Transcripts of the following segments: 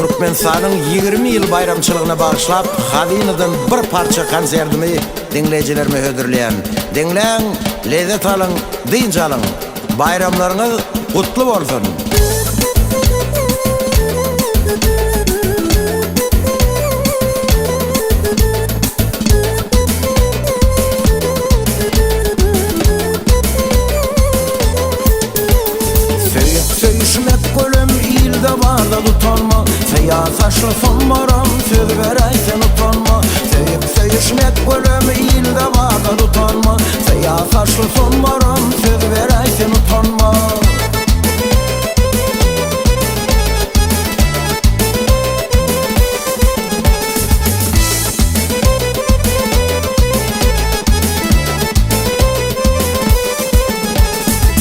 Türkmenistanyň 20 ýyl baýramçylygyna bagyşlap Hazynadan bir parça konsertimi diňleýjilerime hödürleýän. Diňläň, lezzet alyň, dynç alyň! Baýramlaryňyz gutly bolsun! Söýüp söýüşmek gölem ilde barda utanma Syýa saçly sumbaram söz beräý sen utanma Söýüp söýüşmek gölem ilde barda utanma Syýa saçly sumbaram söz beräý sen utanma.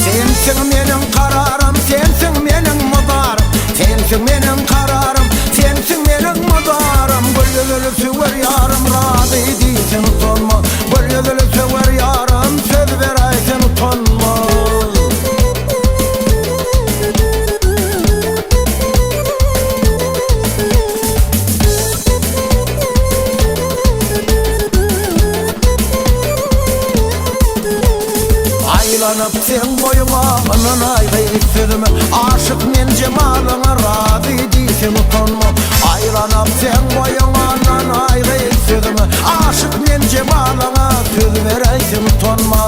Sensiň meniň kararym, sensiň meniň mydarym Sensiň meniň kararym, sensiň meniň mydarym Gül ýüzli söwer ýarym, razy diý sen utanma Gül ýüzli söwer ýarym, söz beräý sen utanma. Aýlanyp seň boýuňa ynanaý gyz sözüme Aşyk men jemalyňa razy diýseň utanma Aýlanyp seň boýuňa ynanaý gyz sözüme Aşyk men jemalyňa söz beräý sen utanma.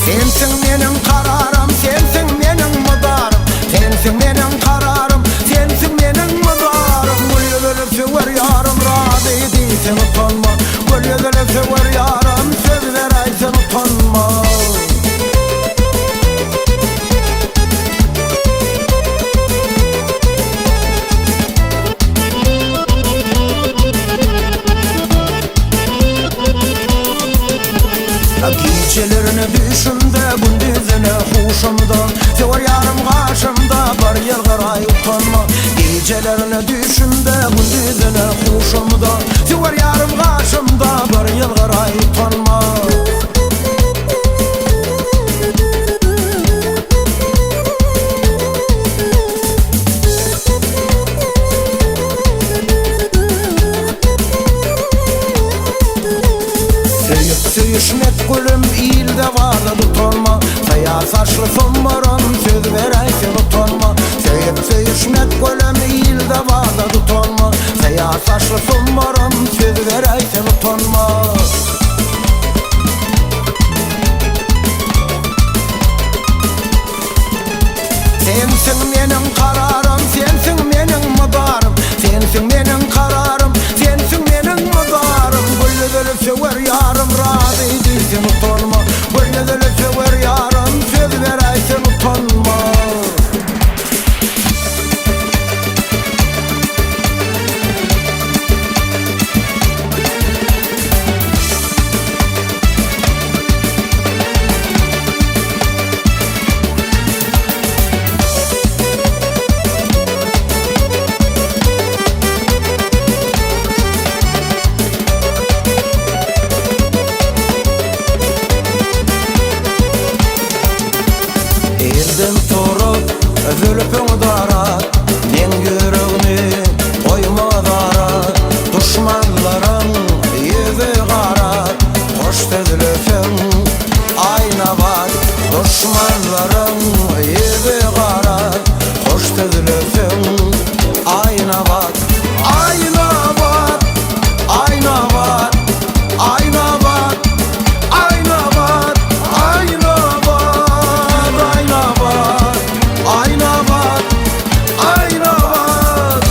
Sensiň meniň kararym, sensiň meniň mydarym Sensiň meniň kararym, sensiň meniň mydarym Gül ýüzüli söwer ýarym, razy diýseň utanma Gül ýüzüli söwer ýarym, söz beräýseň utanma. Gijelerine düşümde, gündizine huşumda Söwer ýarym gaşymda, bir ýylgyraý utanma Gijelerine düşümde, gündizine huşumda Söwer ýarym gaşymda, bir ýylgyraý utanma. Söýüp söýüşmek gülüm ilde barda utanma Syýa saçly sumbaram söz beräý sen utanma Söýüp söýüşmek gülüm ilde barda utanma Syýa saçly sumbaram söz beräý sen utanma. Sensiň meniň kararym, sensiň meniň mydarym Sensiň meniň kararym, sensiň meniň mydarym Gül ýüzli söwer ýarym, razy diýseň utanma Gül ýüzli söwer ýarym, söz beräýseň utanma. Irden turup zülpüň darat, Meň ýüregimi goýma zara, Duşmanlaryň ýüzi gara, Hoş sözleseň Aýnabat duşmanlaryň ýüzi gara Hoş sözleseň Aýnabat Aýnabat Aýnabat Aýnabat Aýnabat Aýnabat Aýnabat Aýnabat Aýnabat.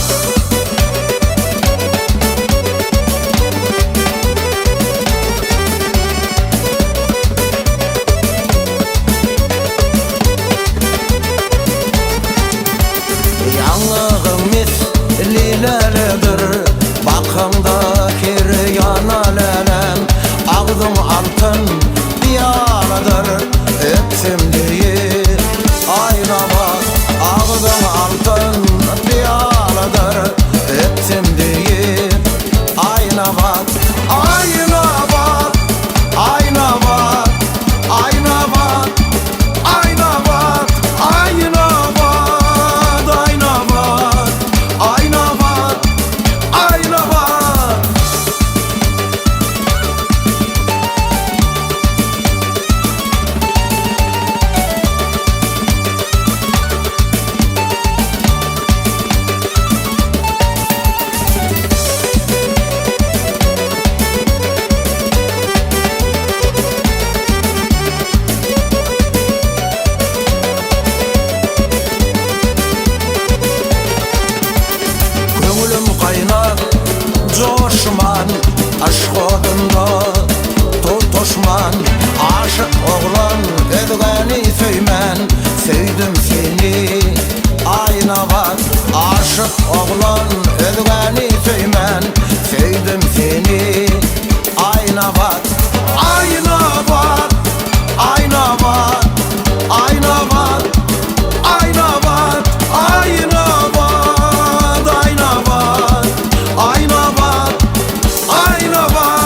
Aşyk oglan özgäni söýmän Söýdüm seni Aýnabat Aýnabat Aýnabat Aýnabat Aýnabat Aýnabat Aýnabat Aýnabat Aýnabat.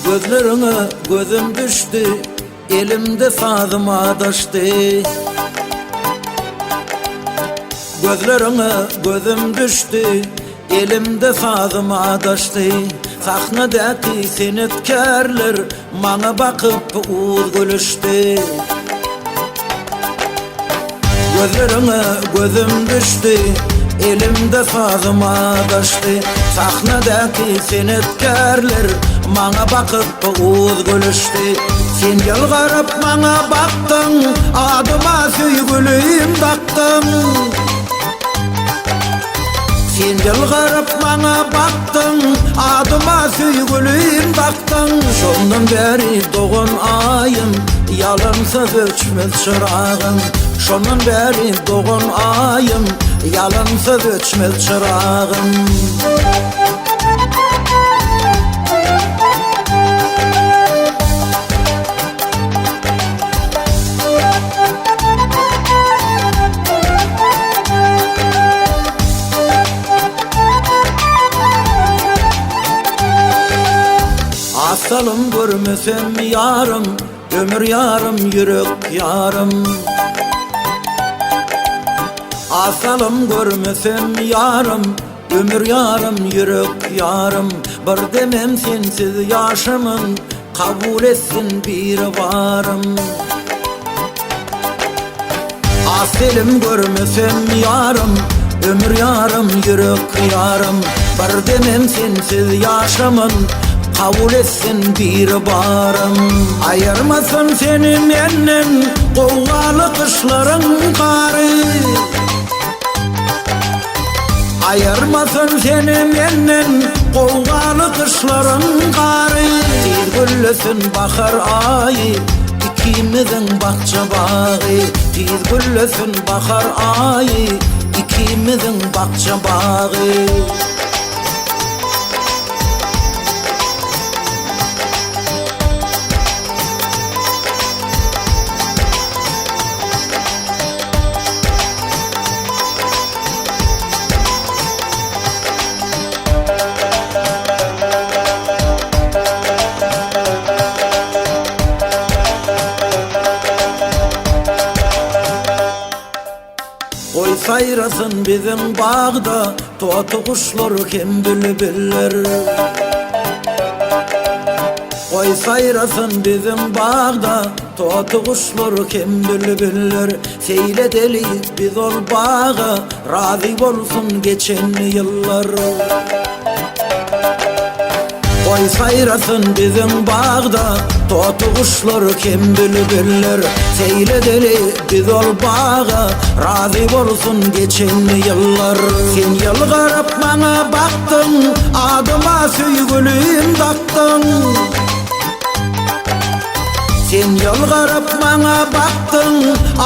Gözleriňe gözüm düşdi, elimde sazym adaşdy. Gözleriňe gözüm düşdi, elimde sazym adaşdy. Sahnadaky senetkärler maňa bakyp uz gülüşdi. Gözleriňe gözüm düşdi, elimde sazym adaşdy. Sahnadaky senetkärler maňa bakyp uz gülüşdi. Sen ýylgyryp maňa bakdyň, adyma söýgülim dakdyň. Sen ýylgyryp maňa bakdyň, adyma söýgülim dakdyň. Şondan bäri dogan aýym, ýalansa öçmez çyragym. Şondan bäri dogan aýym, ýalansa öçmez çyragym. Asalym görmesem ýarym, ömür ýarym, ýürek ýarym. Asalym görmesem ýarym, ömür ýarym, ýürek ýarym. Bir demem sensiz ýaşamam, Kabul etsin Biribarym. Aselim görmesem ýarym, Ömür ýarym, ýürek ýarym, Bir demem sensiz ýaşaman, Kabul etsin Biribarym. Aýyrmasyn seni menden, Gowgaly gyşlaryň gary. Aýyrmasyn seni menden gowgaly gyşlaryň gary. Tiz güllesin bahar aýy, ikimiziň bakja bagy. Tiz güllesin bahar aýy, ikimiziň bakja bagy. Goý saýrasyn biziň bagda toty guşlar hem bilbiller. Goý saýrasyn biziň bagda toty guşlar hem bilbiller. Seýl edeli biz ol baga, Razy bolsun geçen ýyllar. Goý saýrasyn biziň bagda, Toty guşlar hem bilbiller. Seýl edeli biz ol baga, Razy bolsun geçen ýyllar. Sen ýylgyryp maňa bakdyň, Adyma söýgülim dakdyň. Sen ýylgyryp maňa bakdyň,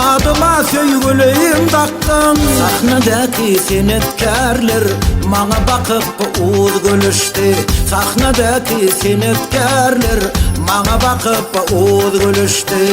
Adyma söýgülim dakdyň. Sahnadaky senetkärler maňa bakyp uz gülüşdi. Sahnadaky senetkärler maňa bakyp uz gülüşdi.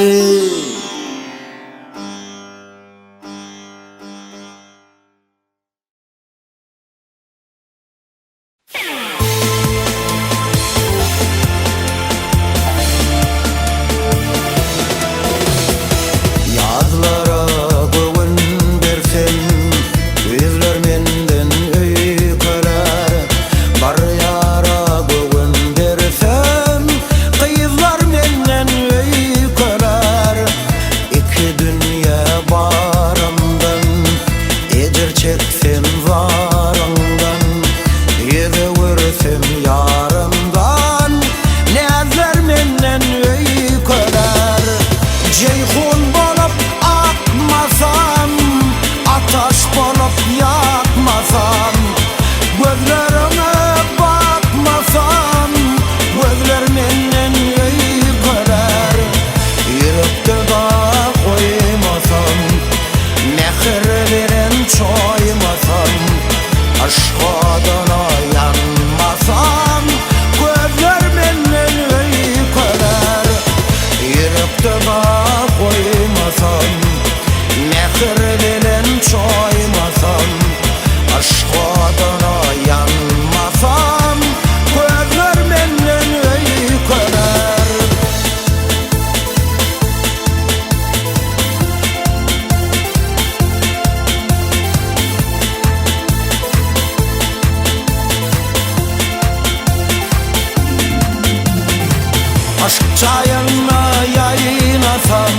Yşk çaýynda ýaýnasam,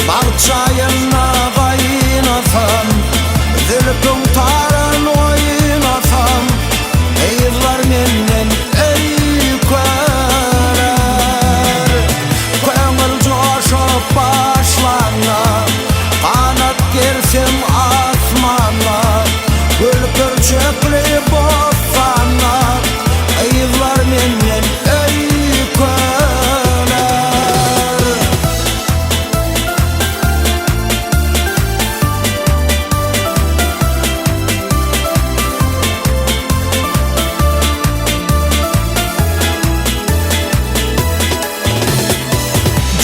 Bagt çaýynda gaýnasam, Zülpüň taryn oýnasam, Gyzlar menden öýkeler. Köňül joşup başlanda, Ganat gersem asmanda, Gül pürçekli bossanda, Gyzlar menden öýkeler.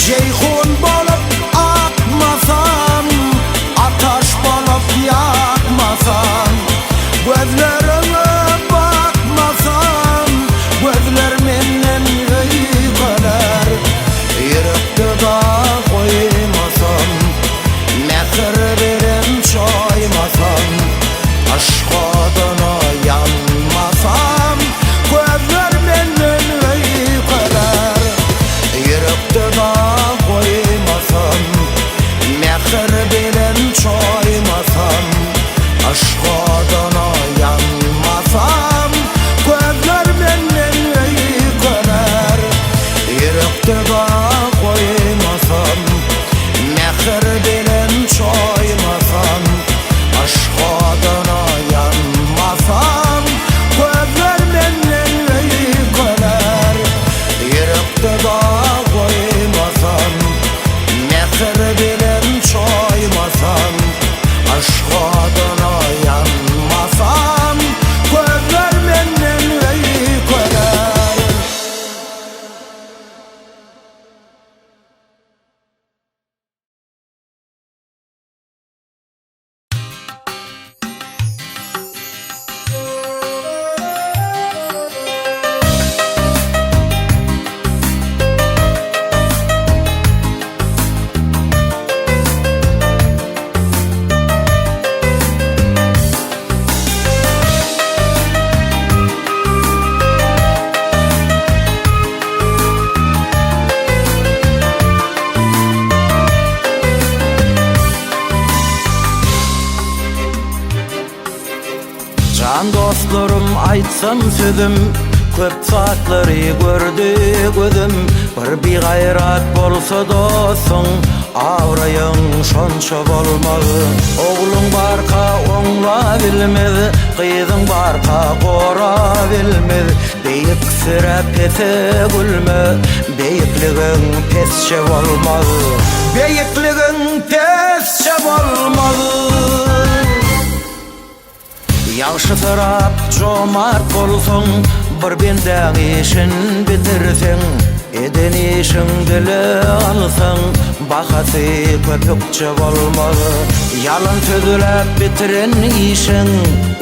Jeýhun bolup akmasam, Ataş bolup ýakmasam, Gözleriňe bakmasam, Gözler menden öýkeler. Ýürekde dag goýmasam, Mähir bilen çoýmasam, Yşk oduna ýanmasam, Gözler menden öýkeler. Ýürekde dag goýmasam, Mähir bilen çoýmasam, Yşk oduna ýanmasam, Gözler menden öýkeler. Ýürekde dag goýmasam, Mähir bilen çoýmasam, Yşk oduna ýanmasam, Gözler menden öýkeler. Ýürekde dag goýmasam, Mähir bilen çoýmasam, Yşk oduna ýanmasam, Gözler menden öýkeler. Jan dostlarym aýtsam sözüm Köp zatlary gördi gözüm Bir bigaýrat bolsa dostuň Abraýyň şonça bolmaz Ogluň barka oňla bilmez Gyzyň barka gora bilmez Beýik sürä pese gülme Beýikligiň pesçe bolmaz Beýikligiň pesçe bolmaz Ýagşy sarap jomart bolsaň, Bir bendäň işin bitirseň, Eden işiň dile alsaň, Bahasy köpükçe bolmaz. Ýalan sözläp bitiren işiň,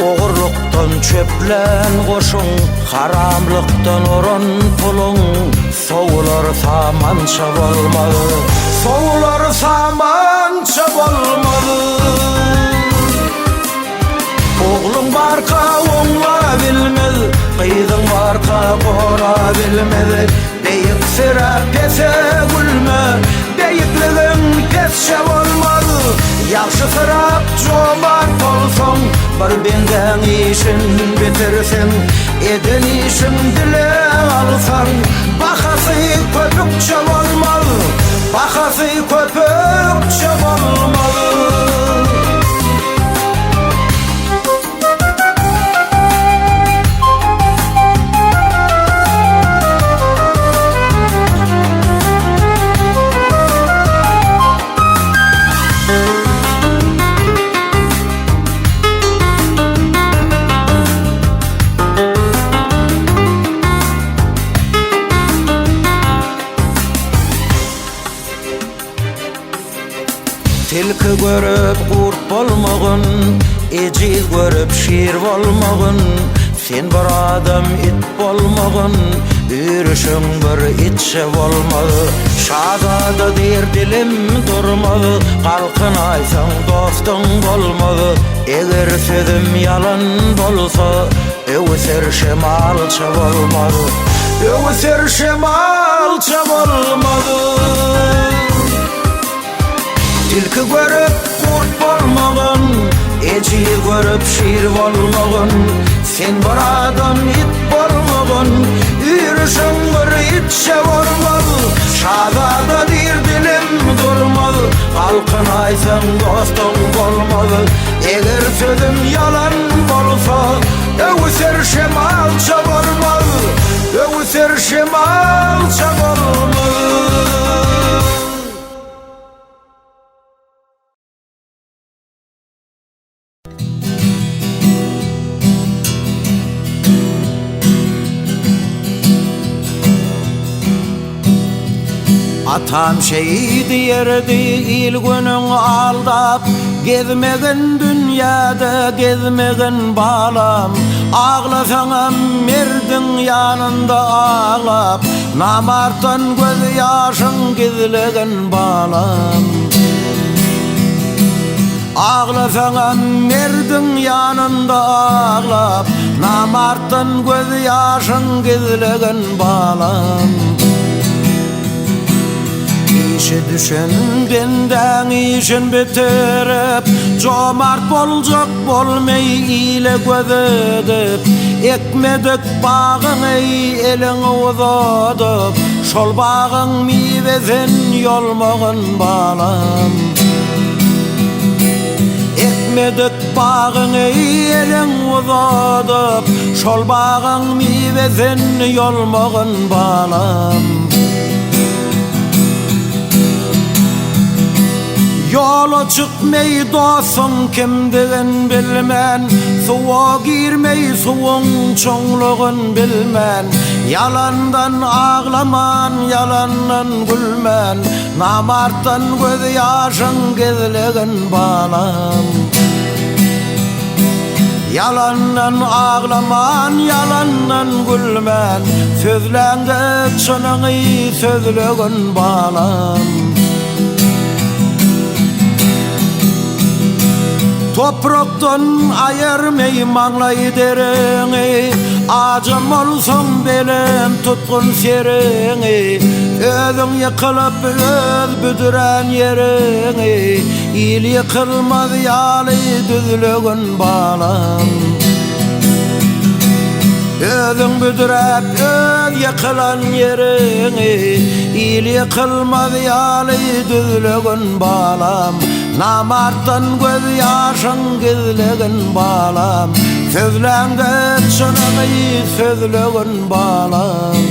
Ogurlykdan çöplän goşuň, Haramlykdan oran puluň, Sowular samança bolmaz. Sowular samança bolmaz. Ogluň barka oňla bilmez, Gyzyň barka gora bilmez. Beýik sire pese gülme, Beýikligiň pesçe bolmaz. Ýagşy syrap jomart bolsaň, Bir bendäň işin bitirseň, Eden işiň dile alsaň, Bahasy köpükçe bolmaz, Bahasy köpükçe bolmaz. Tilki görüp gurt bolmagyn, Ejiz görüp şir bolmagyn, Sen bir adam it bolmagyn, Üýrüşiň bir itçe bolmaz. Şazada diýr dilim durmaz, Galkynaýsaň dostuň bolmaz. Eger sözüm ýalan bolsa, Öwüser şemalça bolmaz. Öwüser şemal. şemalça bolmaz. Tilki görüp gurt bolmagyn, Ejiz görüp şir bolmagyn, Sen bir adam it bolmagyn, Üýrüşiň bir itçe bolmaz. Şazada diýr dilim durmaz, Galkynaýsaň dostuň bolmaz. Eger sözüm ýalan bolsa, Öwüser şemalça bolmaz, Öwüser şemalça bolmaz. Atam şeý diýerdi, Il-günüň aldap, Gezmegin dünýäde, gezmegin balam. Aglasaňam merdiň ýanynda aglap, Namartdan göz ýaşyň gizlegin balam. Aglasaňam merdiň ýanynda aglap, Namartdan göz ýaşyň gizlegin balam. Işi düşen bendäň işin bitirip, Jomart boljak bolmeý ile göz edip, Ekmedik bagyňy eliň uzadyp, Şol bagyň miwesin ýolmagyn balam. Ekmedik bagyňy eliň uzadyp, Şol bagyň miwesin ýolmagyn balam. Ýola çykmeý dostuň kimdigin bilmän, Suwa girmeý suwuň çuňlugyn bilmän, Ýalandan aglaman, ýalandan gülmän, Namartdan göz ýaşyň gizlegin balam. Ýalandan aglaman, ýalandan gülmän, Sözläňde çynyňy sözlegin balam. Toprakdan aýyrmeý maňlaý deriňi, Ajam bolsaň belent tutgun seriňi, Özüň ýykylyp öz büdrän ýeriňi, Il ýykylmaz ýaly düzlegin balam. Özüň büdräp öz ýykylan ýeriňi, Il ýykylmaz ýaly düzlegin balam. Namartdan göz ýaşyň gizlegin balam. Sözläňde çynyňy sözlegin balam.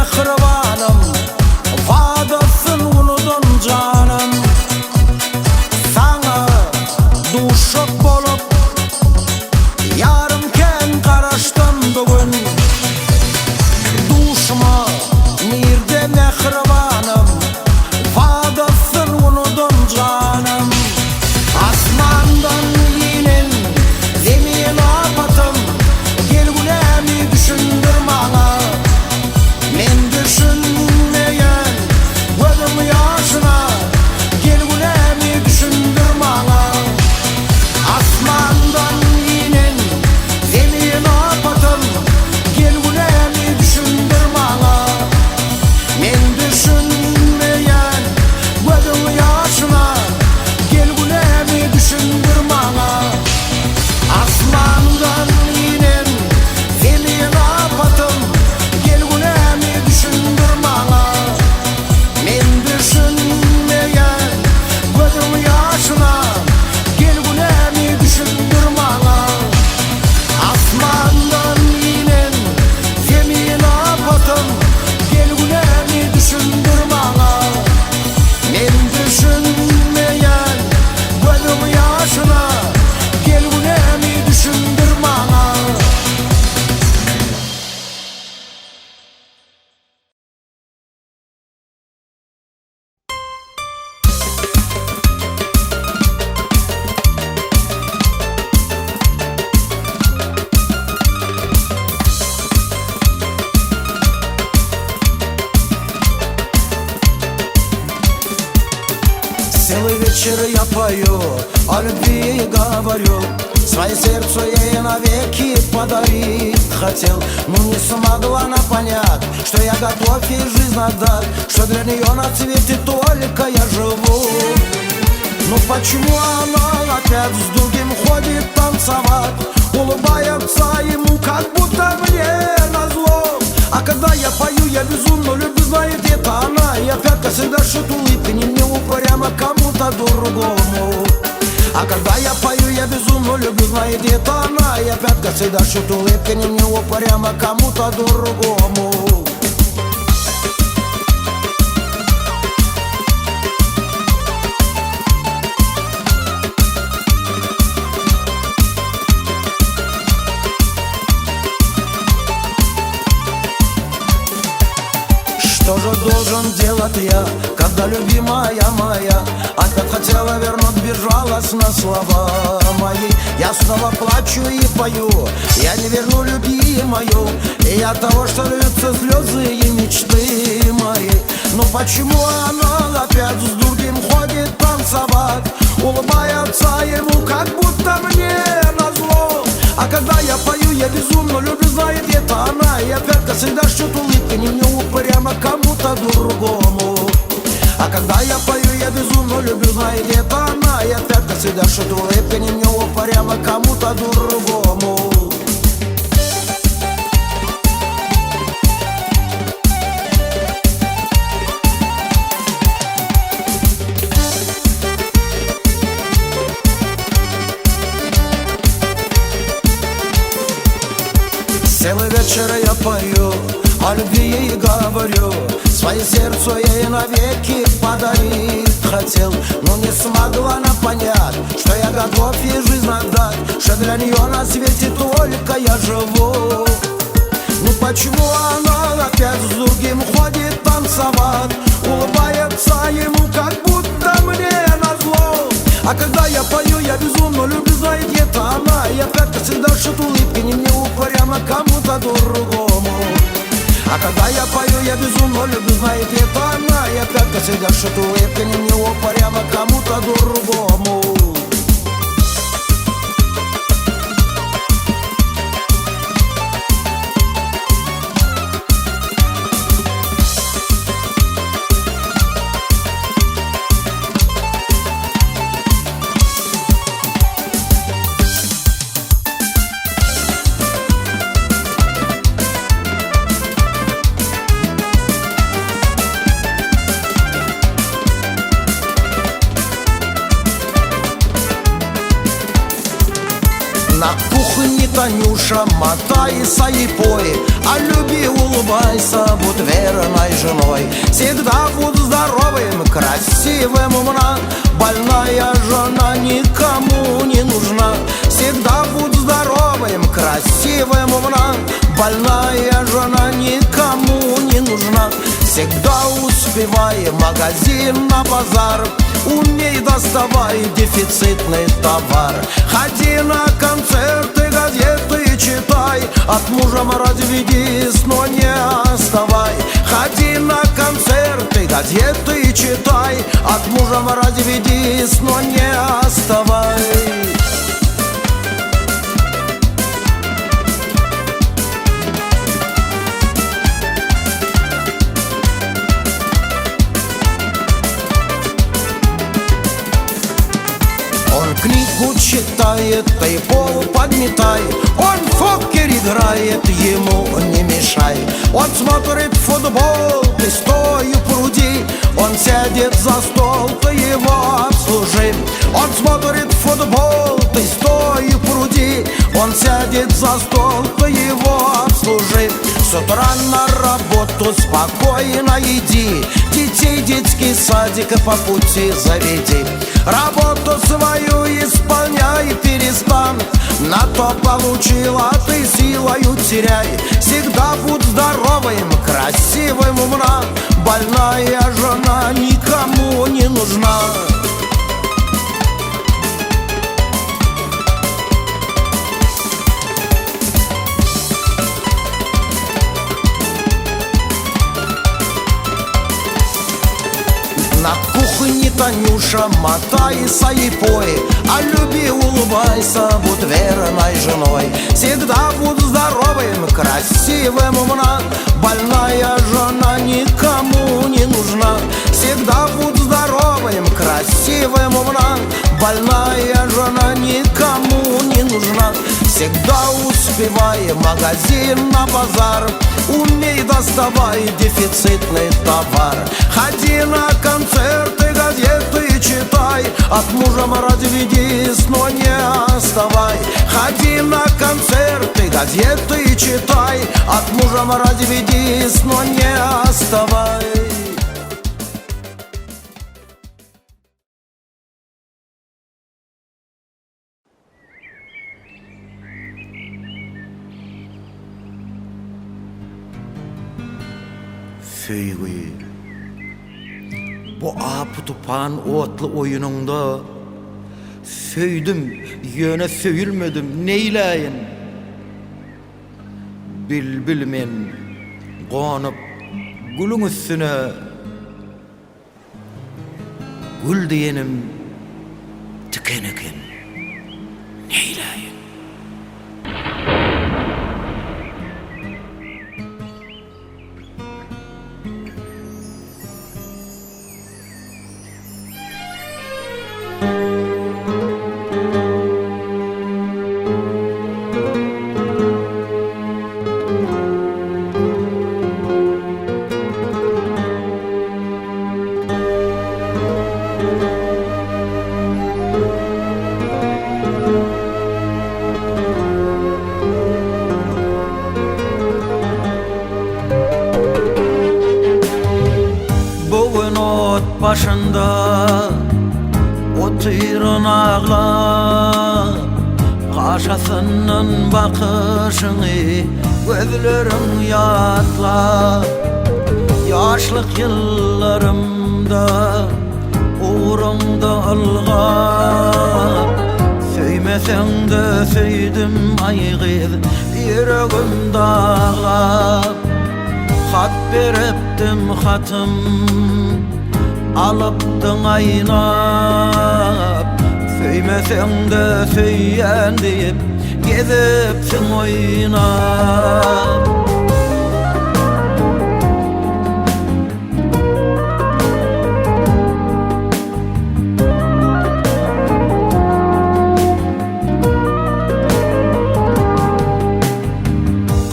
mähribanym Wadasyn unudan janym Saňa duşak bolup Ýarym kän garaşdym bu gün Duşma nirde mähribanym Wadasyn unudan janym Asmandan inen zemin apatym Gel günämi düşündir maňa Men düşünmeýän gözüň ýaşyna Gel günämi düşündir maňa Asmandan inen zemin apatym Gel günämi düşündir maňa Men düşünmeýän gözüň ýaşyna Gel günämi düşündir maňa Asmandan inen zemin apatym Gel günämi düşündir maňa Men düşünmeýän gözüň ýaşyna Gel günämi düşündir maňa Asmandan inen zemin apatym Gel günämi düşündir maňa Men düşünmeýän gözüň ýaşyna Gel günämi düşündir maňa. Целый вечер я пою, о любви говорю Свое сердце ей навеки подарить хотел Но не смогла она понять, что я готов ей жизнь отдать Что для нее на свете только я живу Ну почему она опять с другим ходит танцевать Улыбается ему, как будто мне назло А когда я пою, я безумно люблю, знает это она И опять как всегда шут улыбка, не мне упрямо кому-то другому А когда я пою, я безумно люблю, знает это она И опять как всегда шут улыбка, не мне упрямо кому-то другому Что же должен делать я, когда любимая моя Опять хотела вернуть безжалостно слова мои Я снова плачу и пою, я не верну любимую И от того, что льются слезы и мечты мои Но почему она опять с другим ходит танцевать Улыбается ему, как будто мне назло А когда я пою, я безумно люблю, знает это она И опять, как всегда, шут улыбка, не мне упрямо кому-то другому А когда я пою, я безумно люблю, знает это она И опять, как всегда, шут улыбка, не мне упрямо кому-то другому Целый вечер я пою, о любви ей говорю Свое сердце ей навеки подарить хотел Но не смогла она понять, что я готов ей жизнь отдать Что для нее на свете только я живу Ну почему она опять с другим ходит танцевать Улыбается ему, как будто мне назло А когда я пою, я безумно люблю, знает это она И опять, как всегда, шут улыбки, не мне упрямо кому-то другому А когда я пою, я безумно люблю, знает это она И опять, как всегда, шут улыбки, не мне упрямо кому-то другому кухне, Танюша, мотайся и пой, А люби, улыбайся, будь верной женой. Всегда будь здоровым, красивым, умна, Больная жена никому не нужна. Всегда будь здоровым, красивым, умна, Больная жена никому не нужна. Всегда успевай в магазин на базар, Умей доставай дефицитный товар. Ходи на концерты, газеты читай, От мужа разведись, но не оставай. Ходи на концерты, газеты читай, От мужа разведись, но не оставай. Он книгу читает, ты пол подметай, Он в покер играет, ему не мешай. Он смотрит футбол, ты стой у пруди, Он сядет за стол, ты его обслужи. Он смотрит футбол, ты стой у пруди, Он сядет за стол, ты его обслужи. С утра на работу спокойно иди, Детей детский садик по пути заведи. Работу свою исполняй, перестань, На то получила ты силою теряй. Всегда будь здоровым, красивым, умна, Больная жена никому не нужна. На кухне, Танюша, мотайся и пой, А люби, улыбайся, будь верной женой. Всегда будь здоровым, красивым, умна, Больная жена никому не нужна. Всегда будь здоровым, красивым, умна, Больная жена никому не нужна. Всегда успевай в магазин на базар, Умей доставай дефицитный товар. Ходи на концерты, газеты читай, От мужа разведись, но не оставай. Ходи на концерты, газеты читай, От мужа разведись, но не оставай. Söýgi. Bu apy-tupan otly oýunyňda Söýdüm, ýöne söýülmedim, neýläýin? Bilbil men, gonup gülüň üstüne, Gül diýenim tiken eken, neýläýin? Bu gün ot başynda otyryn aglap, Gaşasyndan bakyşyňy gözleriň ýatlap, Ýaşlyk ýyllarymda ugruňda ylgap, Söýmeseň-de söýdüm aý gyz, ýüregim daglap. Hat beripdim hatym alypdyň aýnap, Söýmeseň-de söýýän diýip gezipsiň oýnap.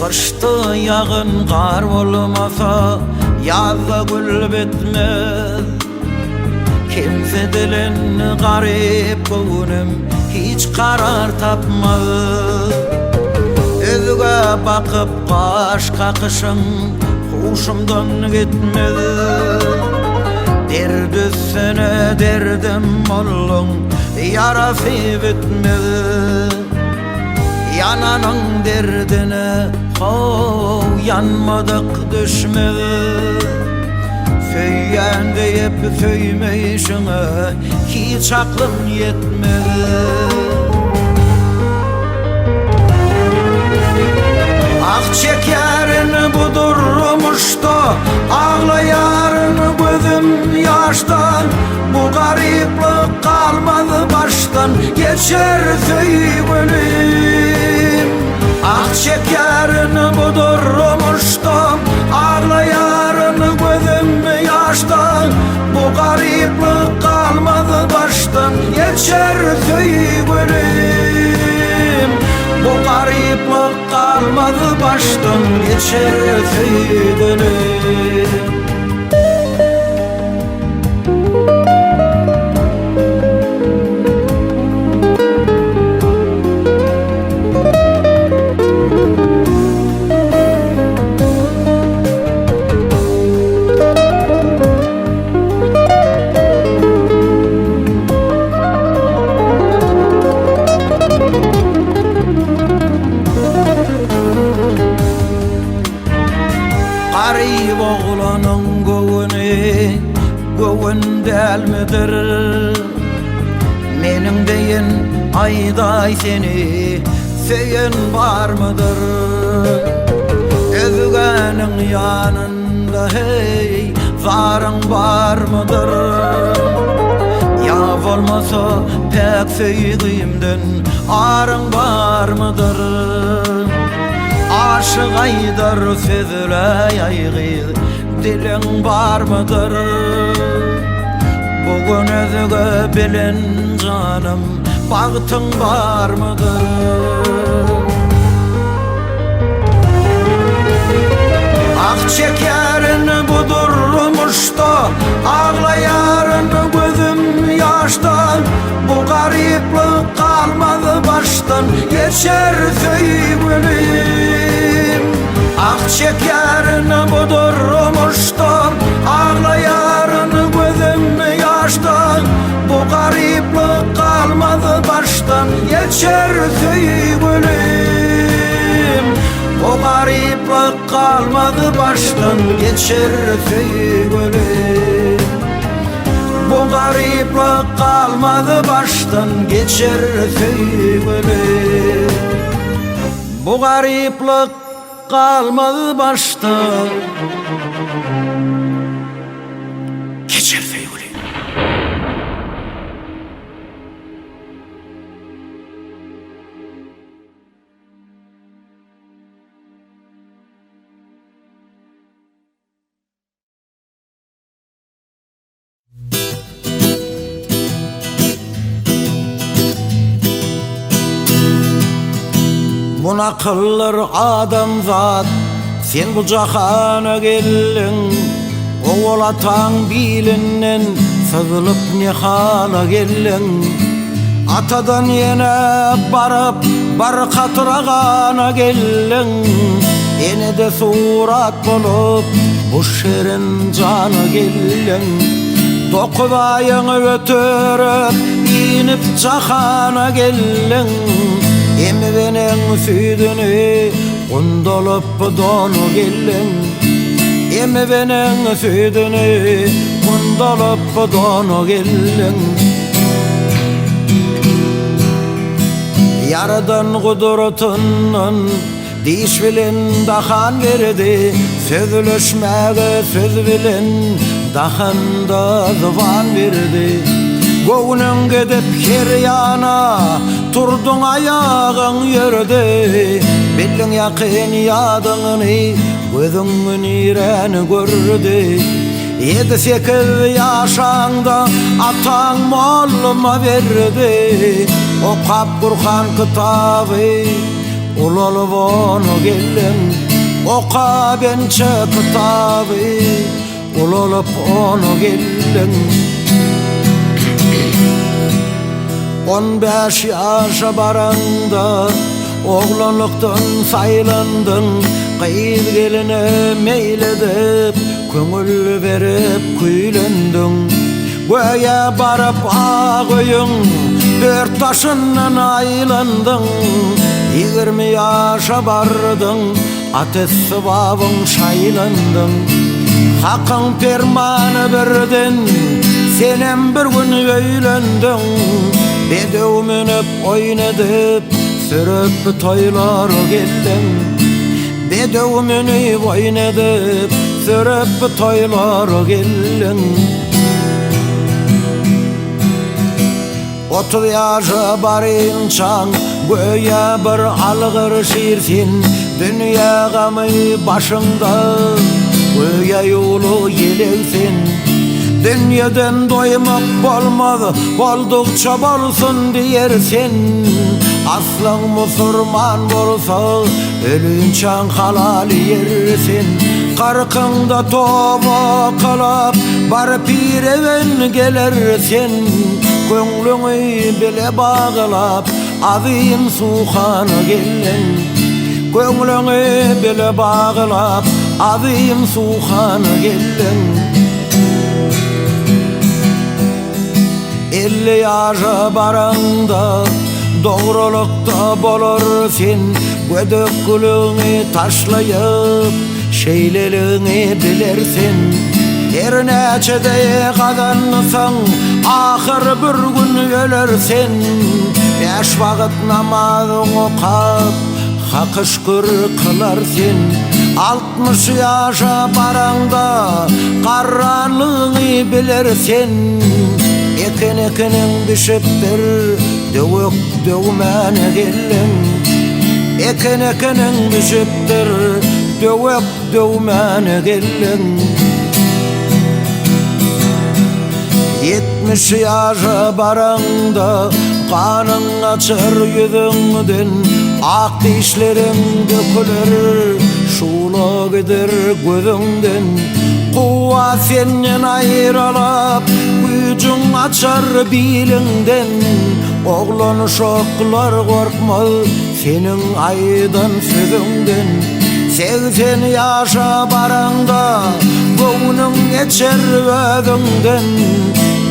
Gyşda ýagyn gar bolmasa, ýazda gül bitmez. Kemsidilen garyp göwnüm hiç karar tapmaz. Özge bakyp gaş kakyşyň huşumdan gitmez. Dert üstüne derdim bolduň, ýarasy bitmez. Ýananyň derdine how ýanmadyk düşmez. Söýýän diýip söýmeýşiňe hiç aklym ýetmez. Ah çekýärin bu durmuşda, aglaýaryn gözüm ýaşdan. Bu garyplyk galmaz başdan, geçer söýgülim. Ah çekýärin bu durmuşda, aglaýaryn gözüm ýaşdan. Bu garyplyk galmaz başdan, geçer söýgülim. Bu garyplyk galmaz başdan, geçer söýgülim. Garyp oglanyň göwüni göwün dälmidir? Meniň deýin aýdaý seni söýen barmydyr? Özgäniň ýanynda heý zaryň barmydyr? Ýa bolmasa päk söýgimden aryň barmydyr? Aşyk aýdar sözläý aý gyz, diliň barmydyr? Bu gün özge bilen janym, bagtyň barmydyr? Ah çekýärin bu durmuşda, aglaýaryn gözüm ýaşdan. Bu garyplyk galmaz başdan, geçer söýgülim. Ah çekýärin bu durmuşda, aglaýaryn gözüm ýaşdan. Bu garyplyk galmaz başdan, geçer söýgülim. Bu garyplyk galmaz başdan, geçer söýgülim. Bu garyplyk galmaz başdan geçer söýgüli. Bu garyplyk galmaz başdan geçer söýgüli. Bu nakyllar adamzat, sen bu jahana geldiň, Owal ataň bilinden syzylyp ne hala geldiň. Atadan ýene baryp bir katra gana geldiň, Enede surat bolup bu şirin jana geldiň. Dokuz aýyňy ötürip inip jahana geldiň, Emip eneň süýdüni gundalyp dona geldiň. Emip eneň süýdüni gundalyp dona geldiň. Ýaradan gudratyndan diş bilen dahan berdi, Sözleşmäge söz bilen dahanda zyban berdi. Göwnüň gidip her ýana, turduň aýagyň ýöredi, Bildiň ýakyn ýadyňny, gözüň niräni gördi. Ýedi-sekiz ýaşaňda ataň molluma berdi, Okap Gurhan kitaby, ulalyp ony geldiň. Okap ençe kitaby, ulalyp ony geldiň. On bäş ýaşa baraňda. Oglanlykdan saýlandyň, Gyz geline meýil edip, Köňül berip küýlendiň. Göýä baryp ak öýüň, Dört daşyndan aýlandyň. 20 ýaşa bardyň, At esbabyň şaýlandyň. Hakyň permany birden, Senem bir gün öýlendiň. Bedew münüp, oýun edip, Sürüp toýlar geldiň. Bedew münüp, oýun edip, Sürüp toýlar geldiň. 30 ýaşa barynçaň, Göýä bir algyr şir sen, Dünýä gamy başyňda, Göýä ýuwluk ýelek sen. Dünýeden doýmak bolmaz, Boldukça bolsun diýer sen. Aslyň musurman bolsa, Ölinçäň halal ýer sen. Kyrkyňda toba kylyp, Bar pireben geler sen. Köňlüňi bile baglap, Azym suhana gelen. Köňlüňi bile baglap, Azym suhana gelen. 50 ýaşa baraňda, Dogrulykda bolar sen. Gödek gülüňi taşlaýyp, Şeýleligiňi biler sen. Her näçe-de gazansaň, Ahyr bir gün öler sen. Bäş wagt namazyň okap, Haka şükür kylar sen. 60 ýaşa baraňda, Garranlygyňy biler sen. Eken ekeniň bişipdir, Döwek döwmäne geldiň. Eken ekeniň bişipdir, Döwek döwmäne geldiň. 70 ýaşa baraňda, Ganyň gaçar ýüzüňden, Ak dişleriň döküler, Şugla gider gözüňden. Kuwwat senden aýralap, Güýjüň gaçar biliňden. Oglan-uşaklar gorkmaz Seniň aýdan sözüňden. 80 ýaşa baraňda, Göwnüň geçer özüňden.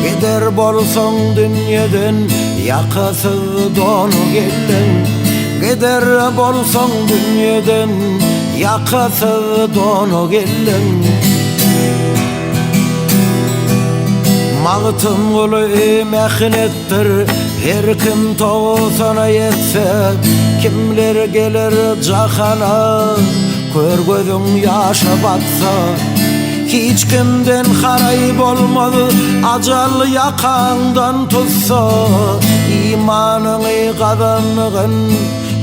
Gider bolsaň dünýeden, Ýakasyz donu geldiň. Gider bolsaň dünýeden, Ýakasyz donu geldiň. Magtymguly mähnetdir, Her kim togsana ýetse, Kimler geler jahana, Kör gözüň ýaşa batsa. Hiç kimden haraý bolmaz, Ajal ýakaňdan tutsa, Imanyňy gazangyn,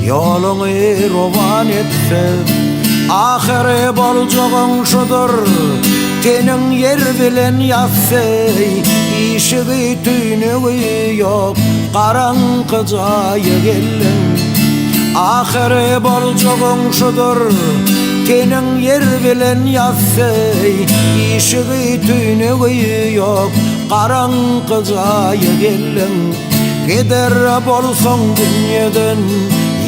Ýoluňy rowan etse. Ahyry boljagyň şudur, Teniň ýer bilen ýassy, Işigi, tüýnügi ýok, Garaňky jaýa geldiň. Ahyry boljagyň şudur, Teniň ýer bilen ýassy, Işigi, tüýnügi ýok, Garaňky jaýa geldiň. Gider bolsaň dünýeden,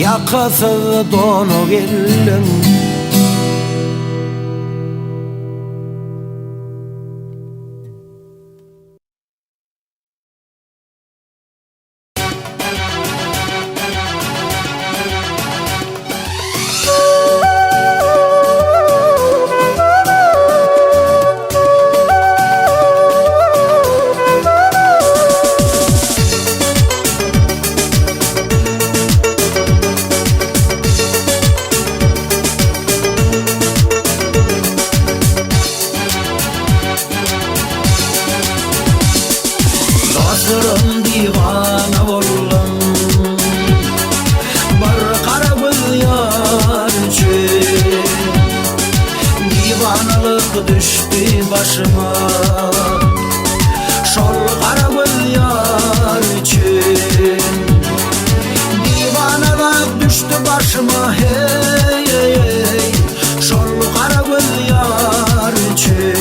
Ýakasyz dona geldiň. Dostlarym diwana boldum Bir gara göz ýar üçin Diwanalyk düşdi başyma Şol gara göz ýar üçin Diwanalyk düşdi başyma hey hey hey Şol gara göz ýar üçin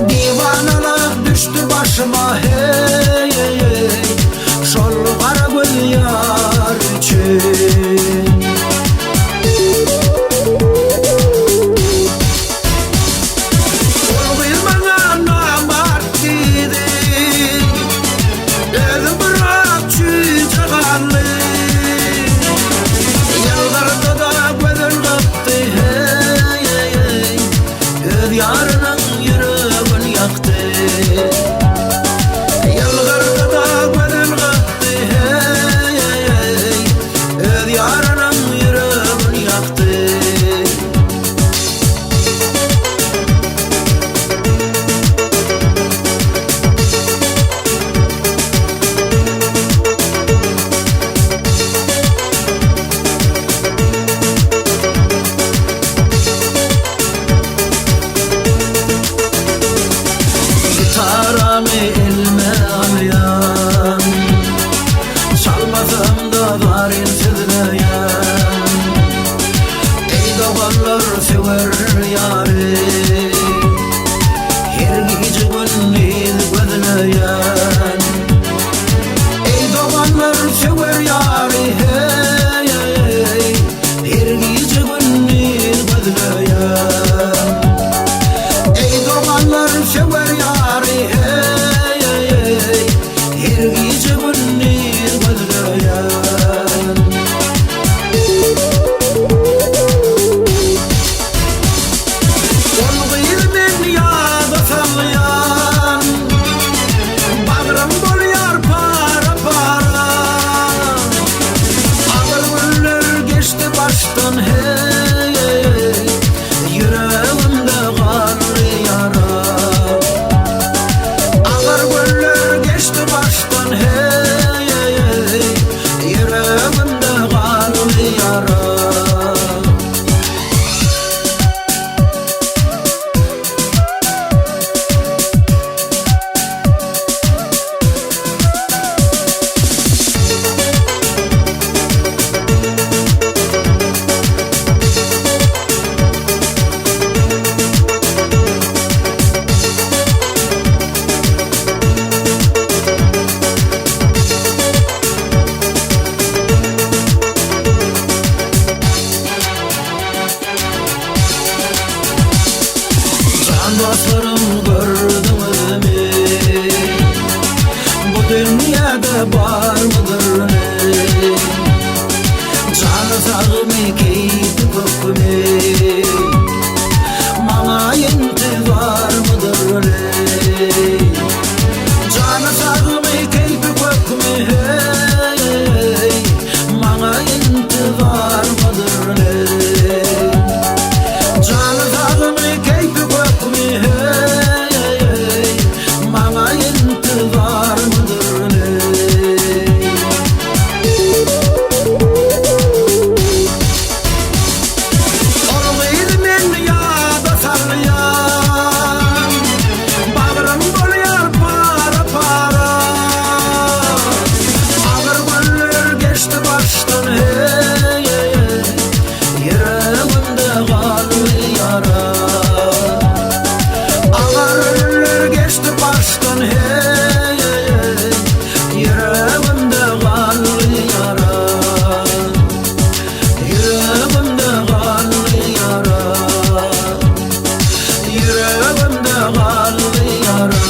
Diwanalyk düşdi başyma hey hey hey Şol gara göz ýar üçin. ýarynyň ýüregin ýakdy. Ýylgyrdy-da gözün gypdy, heý, öz ýarynyň ýüregin ýakdy. Gitaramy elime alýan, Çalmasam-da zaryn sözleýän. Eý doganlar söwer ýary, Her gije-gündiz gözleýän. Eý doganlar söwer ýary, heý, Her gije-gündiz gözleýän. Eý doganlar söwer ýary, heý, Her gije-gündiz gözleýän. Ol gyz men ýada salýan, Bagrym bolýar para-para. Agyr günler geçdi başdan, heý, Ýüregimde galdy ýara. Agyr günler geçdi başdan, heý, Ýüregimde galdy ýara. Jan dostlarym gördüňizmi Bu dünýäde barmydyr ne Jany sagmy keýpi kökmi Maňa intizarmydyr ne Jany sagmy keýpi kökmi hey Maňa intizarmydyr ne Jany sagmy keýpi kökmi hey Maňa intizarmydyr ne Ol gyz men ýada salýan Bagrym bolýar para-para Agyr günler geçdi başdan hey Ýüregimde galdy ýara Agyr günler geçdi başdan hey Ýüregimde galdy ýara Ýüregimde galdy ýara Ýüregimde galdy ýara.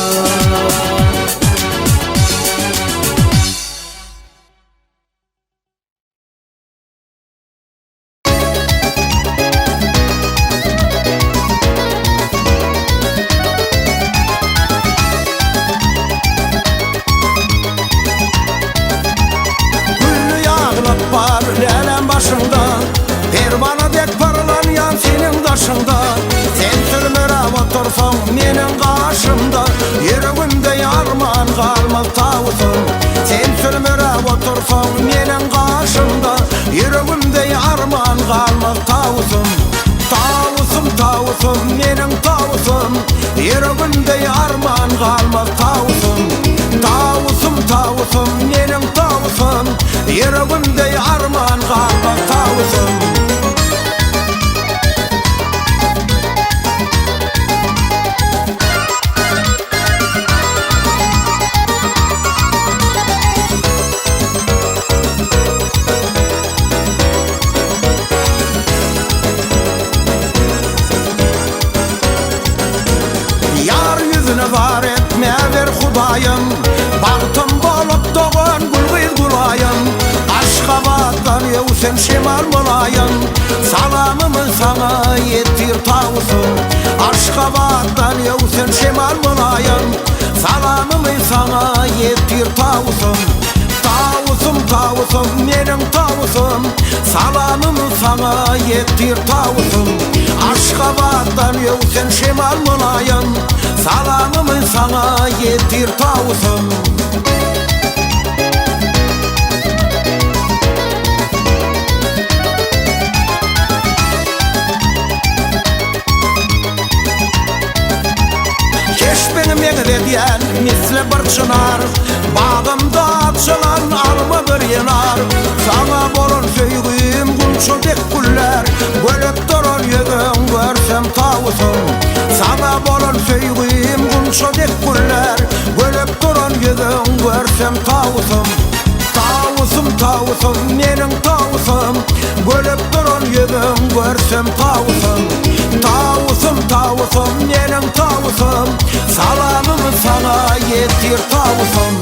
Gülli ýaglyk bar läläm başyňda, Perwana dek parlanýan seniň daşyňda. Sen sürmeräp otursaň meniň gaşymda, Ýüregimde ýarman galmaz tawusym. Sen sürmeräp otursaň meniň gaşymda, Ýüregimde ýarman galmaz tawusym. Tawusym, tawusym, meniň tawusym, Ýüregimde ýarman galmaz tawusym. Tawusym, tawusym, meniň tawusym, Ýüregimde ýarman galmaz tawusym. Ýar ýüzüne zar etmäwer Hudaýym, Bagtym bolup dogan gül gyz Gülaýym. Aşgabatdan öwsüp. öwsen şemal bolaýyn Salamymy saňa ýetir tawusym Aşgabatdan öwsen şemal bolaýyn Salamymy saňa ýetir tawusym Tawusym, tawusym, meniň tawusym Salamymy saňa ýetir tawusym Aşgabatdan öwsen şemal bolaýyn Salamymy saňa ýetir tawusym. Keşbiňi meňzedýän misli bir çynar, Bagymda açylan alma bir ýenar. Saňa bolan söýgim gunça dek güllär, Gülüp duran ýüzüň görsem tawusym. Saňa bolan söýgim gunça dek güllär, Gülüp duran ýüzüň görsem tawusym. Tawusym, tawusym, meniň tawusym, Gülüp duran ýüzüň görsem tawusym. Tawusym, tawusym, meniň tawusym, Salamymy saňa ýetir tawusym.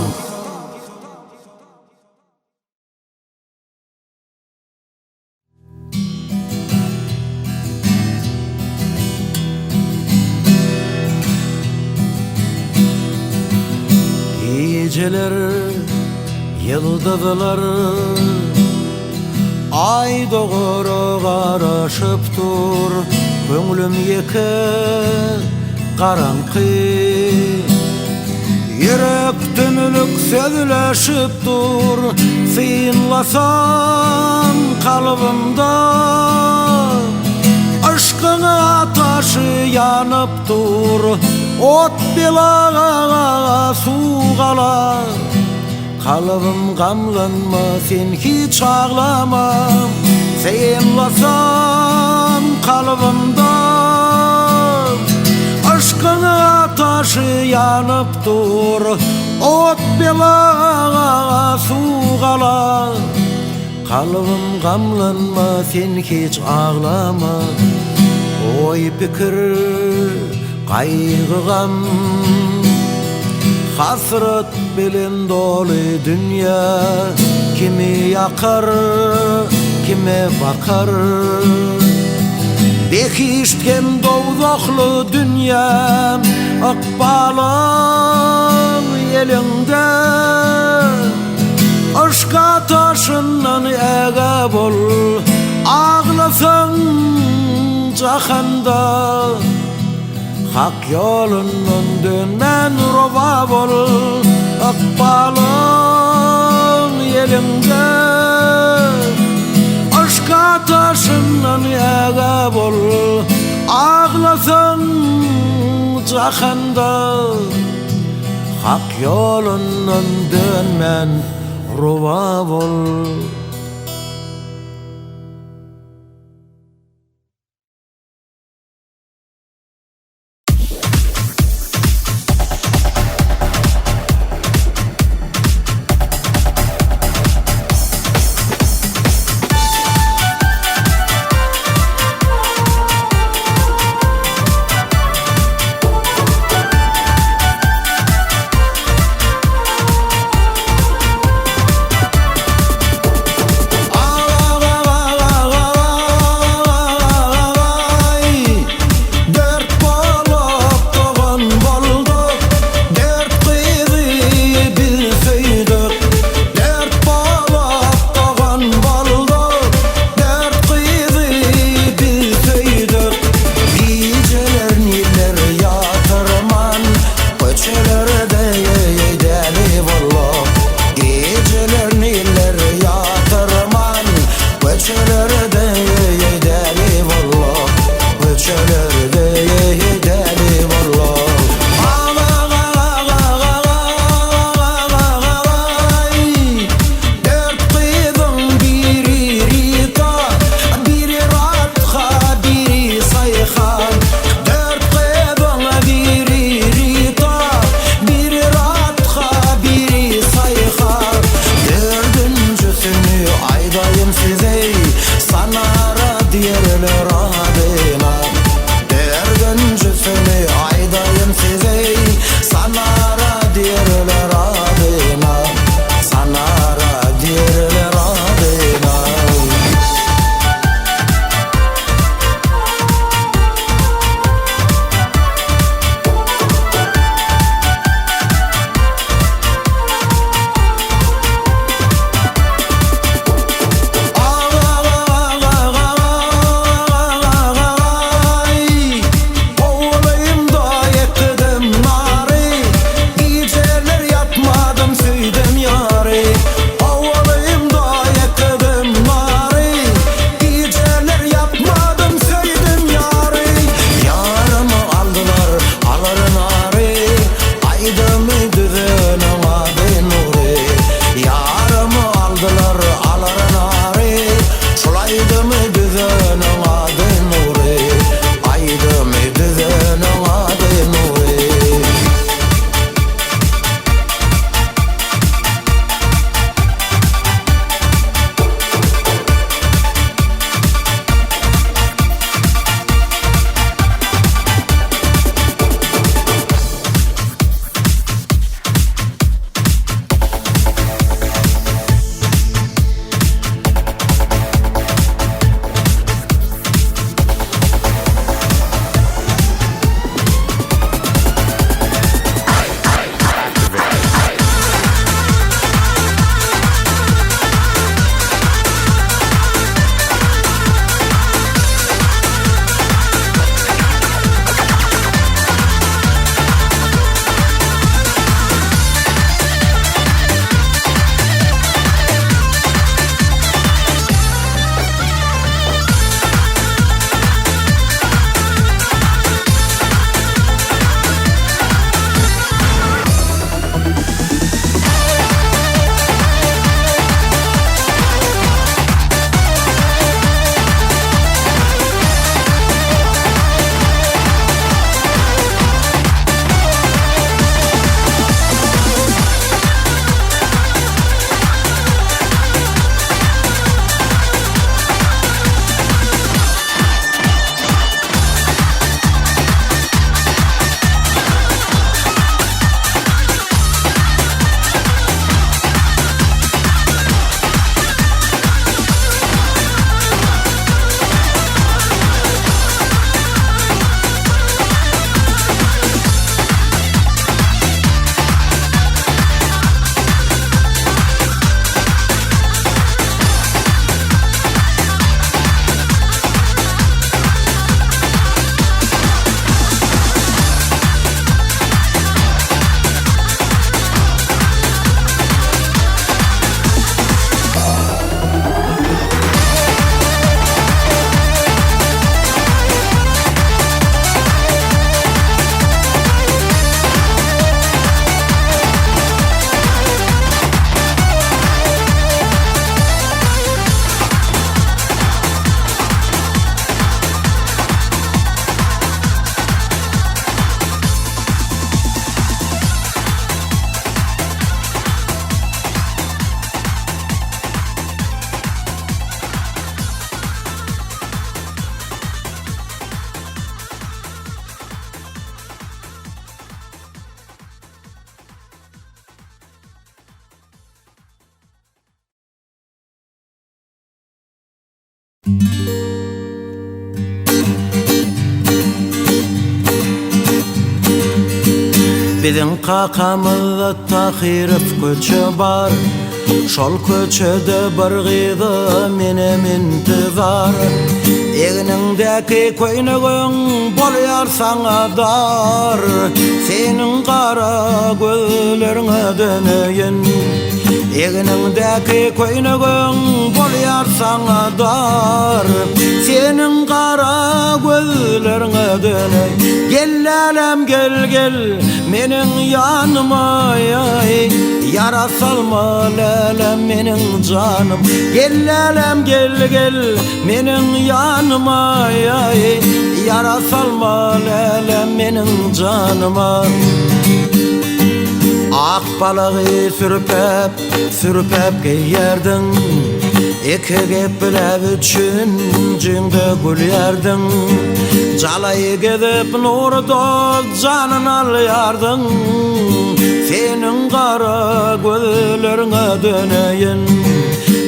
Gijeler ýyldyzlar Aý dogara garaşyp dur Köňlüm ýeke garaňky Ýürek tümlük sözleşip dur Synlasam kalbymda Yşkyň ataşy ýanyp dur Ot bela suw gala Kalbym gamlanma sen hiç aglama Synlasam kalbymda Yşkyň ataşy ýanyp dur Ot bela suw gala Kalbym gamlanma sen hiç aglama Oý pikir gaýgy gam Hasrat bilen doly dünýä Kimi ýakar kime bakar Behişt hem dowzahly dünýä Ykbalyň eliňde Yşk ataşyndan ägä bol, Aglasaň jahanda. Hak ýolundan dönmän rowa bol, Ykbalyň eliňde. Yşk ataşyndan ägä bol, Aglasaň jahanda. Hak ýolundan dönmän rowa bol. Biziň kakamyzda Tahyrow köçe bar. Şol köçede bir gyza menem intizar. Egniňdäki köýnegiň bolýar saňa dar. Seniň gara gözleriňe döneýin. Egniňdäki köýnegiň bolýar saňa dar. Seniň gara gözleriňe döneýin. Gel lälem gel gel meniň ýanyma Ýara salma lälem meniň janym. Gel lälem gel gel meniň ýanyma Ýara salma lälem meniň janyma. Ak balagy sürpäp, sürpäp geýerdiň, Eke gepläp üçünjiňde gülýärdiň. Jalaý gezip Nury dost janyn alýardyň, Seniň gara gözleriňe döneýin.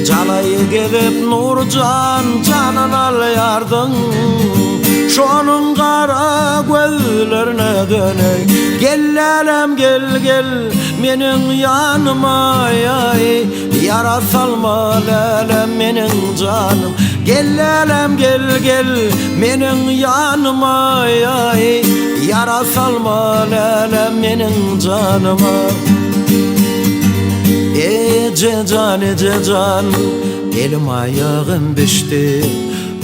Jalaý gezip Nurjan janyn alýardyň, Şonuň gara gözlerine döneý. Gel lälem gel gel meniň ýanyma aý, Ýara salma lälem meniň janym. Gel lälem gel gel meniň ýanyma aý, Ýara salma lälem meniň janyma. Eje jan eje jan elim aýagym bişdi.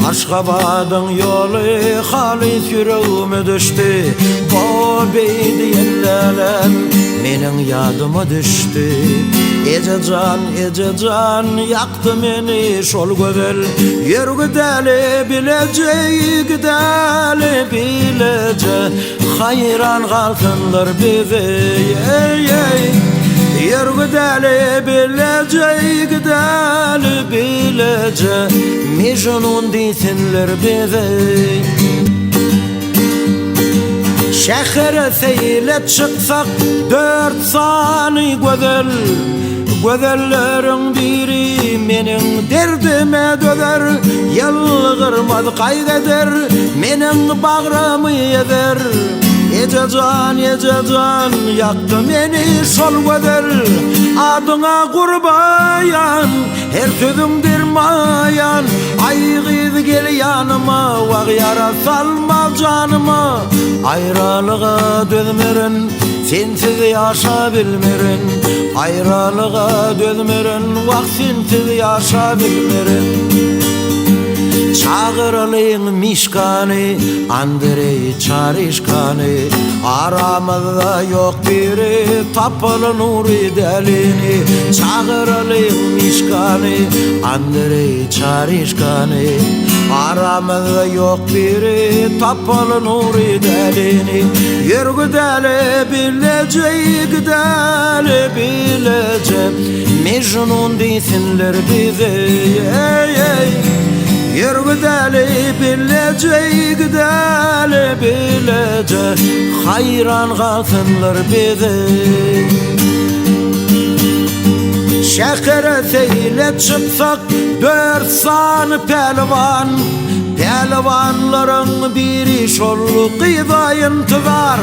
Aşgabadyň ýoly halys ýüregime düşdi. Gobeý diýen lälem meniň ýadyma düşdi. Eje jan, eje jan, ýakdy meni şol gözel. Ýör gideli bileje, gideli bileje. Haýran galsynlar bize, eý-eý. Ýör gideli bileje, gideli bileje. Mejnun diýsinler bize. Şähere seýle çyksak dört sany gözel, Gözelleriň biri meniň derdime dözer, Ýylgyrmaz gaýgy eder, meniň bagrymy ezer. Eje jan, eje jan, ýakdy meni şol gözel, Adyňa gurbaýan, her sözüň dermaýan. Aý gyz gel ýanyma, wag ýara salma janyma, Aýralyga dözmerin, Sensiz ýaşa bilmerin, Aýralyga dözmerin, Wah, sensiz ýaşa bilmerin. Çagyralyň Mişkany, Andreý Çaryşkany, Aramyzda ýok biri, Tapyl Nury dälini. Çagyralyň Mişkany, Andreý Çaryşkany, Aramyzda ýok biri, Tapyl Nury dälini. Ýör gideli bileje gideli bileje Mejnun diýsinler bize eý eý Ýör gideli bileje gideli bileje Haýran galsynlar bize Şähere seýle çyksak dört sany pälwan Pälwanlaryň biri şol gyza intizar,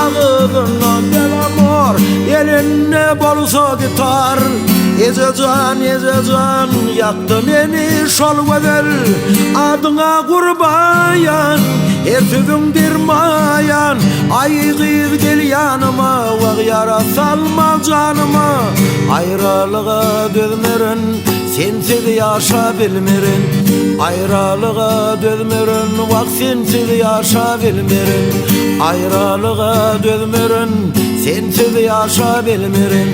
Agyzynda belamor, elinde bolsa gitar. Eje jan, eje jan, ýakdy meni şol gözel, Adyňa gurbaýan, her sözüň dermaýan. Aý gyz gel ýanyma, wag ýara salma janyma, Aýralyga dözmerin, Sensiz ýaşa bilmerin Aýralyga dözmerin Wah sensiz ýaşa bilmerin Aýralyga dözmerin Sensiz ýaşa bilmerin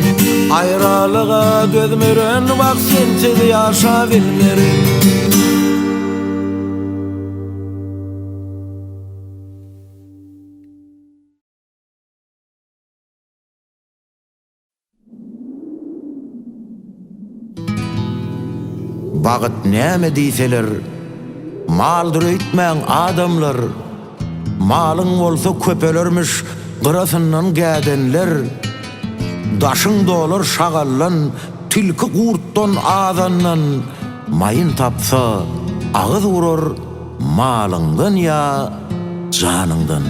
Aýralyga dözmerin Wah sensiz ýaşa bilmerin. Bagyt näme diýseler, maldyr öýtmäň adamlar, Malyň bolsa köpelermiş gyrasyndan gädenler, Daşyň dolar şagaldan, tilki gurtdan azandan, Maýyn tapsa agyz urar malyňdan ýa janyňdan.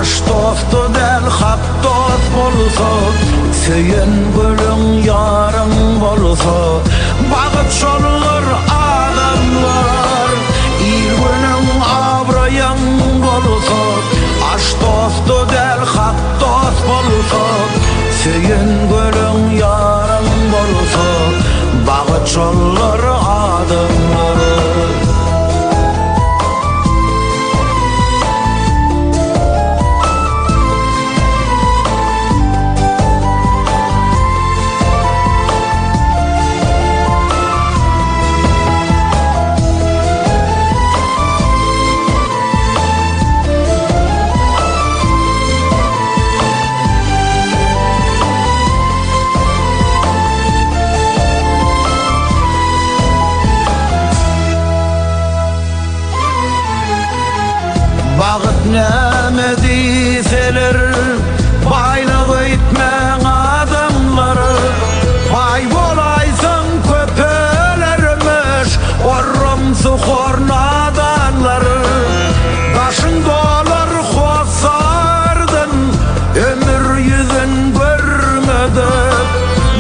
Aş dosty däl hak dost bolsa, Söýen gülüň ýaryň bolsa, Bagt şoldur adamlar. Il-günüň abraýyň bolsa, Aş dosty däl hak dost bolsa, Söýen gülüň ýaryň bolsa, Bagt şoldur adamlar. Bagt näme diýseler, baýlyk öýtmäň adamlar. Baý bolaýsaň köpelermiş, orramsy hor nadanlar. Daşyň dolar hossardan, ömür ýüzün görmedik.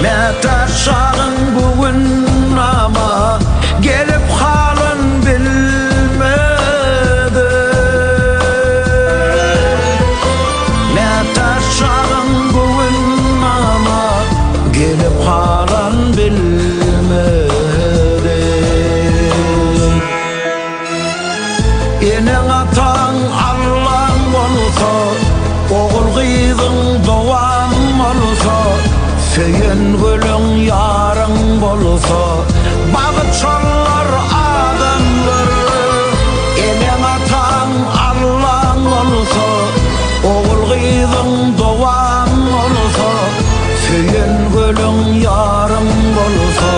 Mätäç şagyň bu gün nama gelip halyn bilmedik. Mätäç şagyň bu gün nama gelip halyn bilmedik. Eneň-ataň Allaň bolsa, Ogul-gyzyň dowam bolsa, Söýen gülüň ýaryň bolsa, Bagt şollar adamlar. Eneň-ataň Allaň bolsa, Ogul-gyzyň dowam bolsa, Söýen gülüň ýaryň bolsa,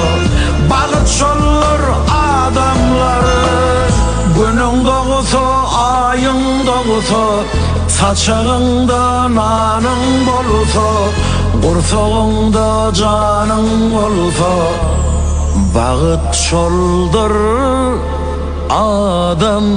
Bagt şoldur adamlar. Günüň dogsa, aýyň dogsa, Saçagyňda nanyň bolsa, Gursagyňda janyň bolsa, Bagt şoldur adamlar.